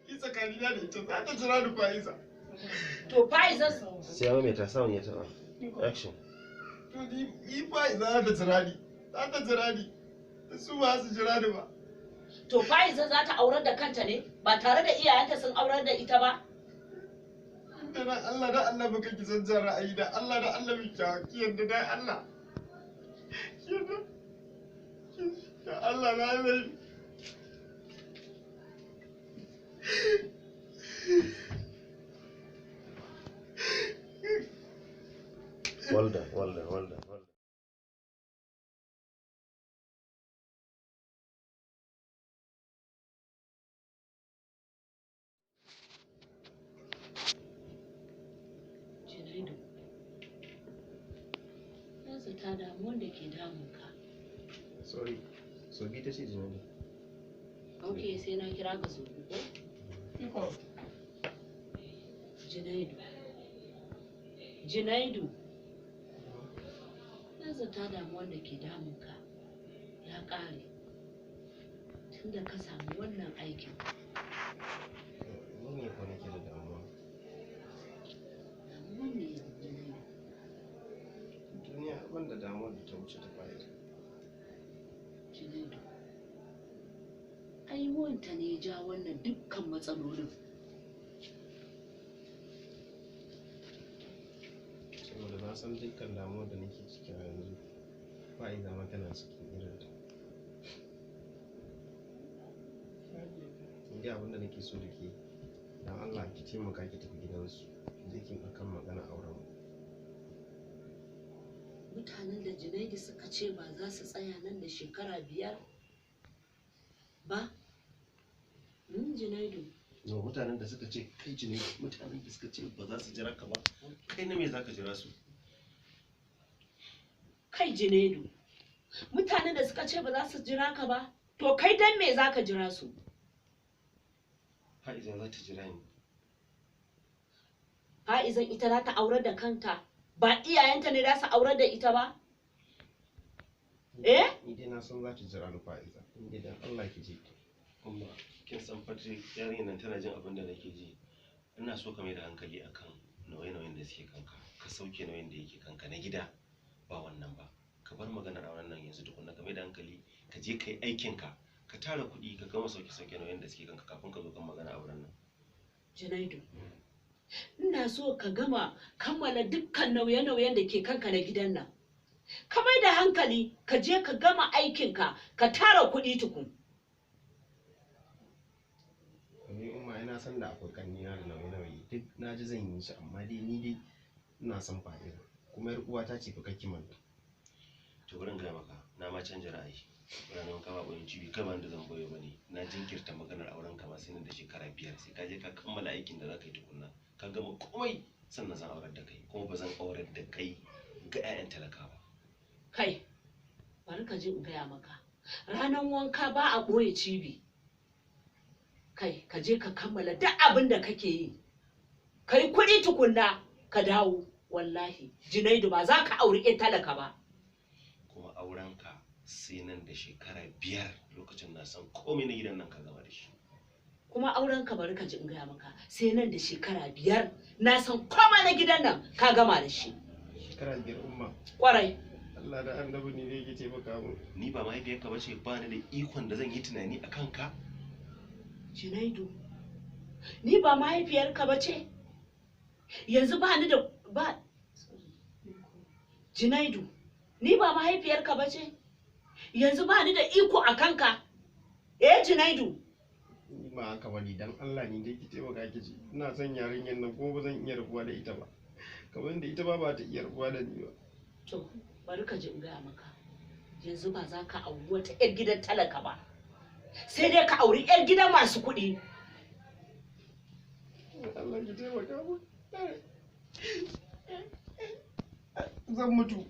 Ni tsakanina da ita za ta jira ni Faiza. To Faiza Sai ya maimaita sound ya taɓa. Action. To ni Faiza za ta jira ni. Za ta jira ni. Su ba su jira ni ba. To Faiza za ta aurar da kanta ne ba tare da iyayenta sun aurar da ita ba? Da na Allah da Allah baka ki san jan ra'ayi da Allah da Allah mi ki yadda da Allah. Ki yadda. Da Allah na Allah. Well done, well done, well done, well done. Junaidu, na zata damuwan da ke damunka. Sorry. So bi ta ce Junaidu. Ok, sai na kira ka sau biyu ko? Junaidu. Junaidu. Na zata damuwan da ke damunka ya ƙare. Tunda ka samu wannan aikin. Ni ne ko nake da damuwa. Damuwan ne Junaidu. Duniya ban da damuwar da ta wuce ta Faiza. Junaidu. Ai wanta ne ya ja wannan dukkan matsalolin. Saboda na san dukkan damuwar da nake ciki a yanzu Faiza ma tana cikin irin ta. Ni dai abin da nake so da ke, dan Allah ki taimaka ki tafi gidansu. Ki je ki akan magana auren mu. Mutanen da Junaidu suka ce ba za su tsaya nan da shekara 5 ba? Junaidu. No, mutanen da suka ce kai Junaidu, mutanen da suka ce ba za su jira ka ba, kai na me za ka jira su? Kai Junaidu, mutanen da suka ce ba za su jira ka ba, to kai dan me za ka jira su? Fa'iza za ta jira ni. Fa'izan ita za ta aurar da kanta, ba iyayenta ne za su aurar da ita ba? Eh? Ni dai na san za ta jira ni Fa'iza. Ni dai dan Allah ki je. Umma, kin san fa yarinyar nan tana jin abin da nake ji. Ina so ka mai da hankali akan nauye-nauyen da suke kanka. Ka sauke nauyin da yake kanka na gida, ba wannan ba. Ka bar maganar auren nan yanzu tukunna, ka mai da hankali, ka je ka yi aikinka, ka tara kuɗi, ka gama sauke-sauke nauyin da suke kanka kafin ka zo kan magana auren nan. Junaidu, ina so ka gama kammala dukkan nauye-nauyen da ke kanka na gidan nan. Ka mai da hankali, ka je ka gama aikinka, ka tara kuɗi tukun. Ni umma ina san da akwai ƙannena da nauye-nauye duk na ji zan yi shi, amma dai ni dai ina son Fa'iza kuma yar uwata ce fa kake manta. To bari in gaya maka, na ma canja ra'ayi. Ranar kama ɓoyin cibi kai ba da zan boye ba ne. Na jinkirta maganar auren ka ma sai nan da shekara 5 sai ka je ka kammala aikin da za ka yi tukunna. Ka gama komai sannan zan aurar da kai, kuma ba zan aurar da kai ga 'ya'yan talaka ba. Kai, bari ka ji in gaya maka. Ranar wanka ba a ɓoye cibi. Kai, ka je ka kammala duk abin da kake yi. Ka yi kuɗi tukunna ka dawo. Wallahi, Junaidu ba za ka auri 'yar talaka ba. Kuma aurenka sai nan da shekara 5 lokacin na san komai na gidan nan ka gama da shi. Kuma aurenka bari ka ji in gaya maka sai nan da shekara 5 na san komai na gidan nan ka gama da shi. Shekara 5 umma. Kwarai. Allah da annabi ne zai ke taimaka mu. Ni ba mahaifiyarka ba ce, ba ni da ikon da zan yi tunani a kanka. Junaidu, ni ba mahaifiyarka ba ce? Yanzu ba ni da ba. Junaidu, ni ba mahaifiyarka ba ce? Yanzu ba ni da iko a kanka. Eh Junaidu. Ni ba haka bane, dan Allah ne dai ki taimaka ki ji. Ina son yarinyar nan kuma ba zan iya rabuwa da ita ba. Kamar da ita ba ta iya rabuwa da ni ba. To, bari ka ji in gaya maka. Yanzu ba za ka auri wata 'yar gidan talaka ba. Sai dai ka auri 'yar gidan masu kuɗi. Allah ki taimaka mu. Zan mutu.